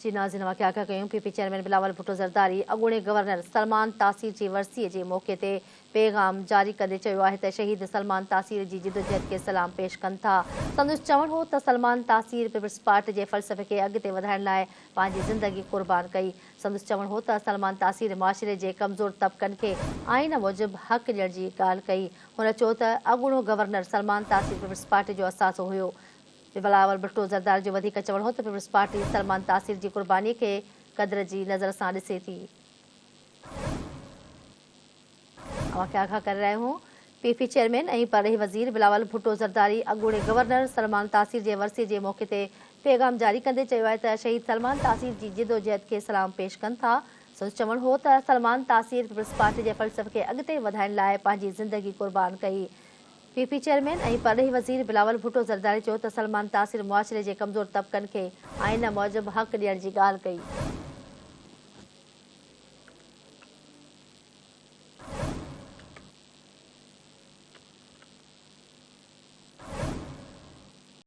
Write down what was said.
جي ناظرين اوهان کي آگاهه ڪيون P P chairman Bilawal Bhutto Zardari اڳوڻي گورنر سلمان تاثير جي ورسي جي موقعي تي پيغام جاري ڪندي چيو آهي ته شهيد سلمان تاثير جي جدوجهد کي سلام پيش ڪن ٿا. سندس چوڻ هو ته سلمان تاثير پيپلز پارٽي جي فلسفي کي اڳتي وڌائڻ لاء پنهنجي زندگي قربان ڪئي. سندس چوڻ هو ته سلمان تاثير معاشري جي ڪمزور طبقن کي آئين موجب حق ڏيڻ جي ڳالهه ڪئي. هن چيو ته اڳوڻو گورنر سلمان تاثير پيپلز پارٽي جو اثاثو هيو. بلاول ڀٽو زرداري جو وڌيڪ چوڻ هو ته پيپلز پارٽي سلمان تاثير جي قرباني کي قدر جي نظر سان ڏسي ٿي. اوهان کي آگاهه ڪري رهيا آهيون پي پي چيئرمين ۽ پرڏيهي وزير بلاول ڀٽو زرداري اڳوڻي گورنر سلمان تاثير جي ورسي جي موقعي تي پيغام جاري ڪندي چيو آهي ته شهيد سلمان تاثير جي جدوجهد کي سلام پيش ڪن ٿا. سندس چوڻ هو ته سلمان تاثير پيپلز پارٽي جي فلسفي کي اڳتي وڌائڻ لاء پنهنجي زندگي قربان ڪئي. پي پي چيئرمين ۽ پرڏيهي وزير بلاول ڀٽو زرداري چيو ته سلمان تاثير معاشري جي ڪمزور طبقن کي آئين موجب حق ڏيڻ جي ڳالهه ڪئي.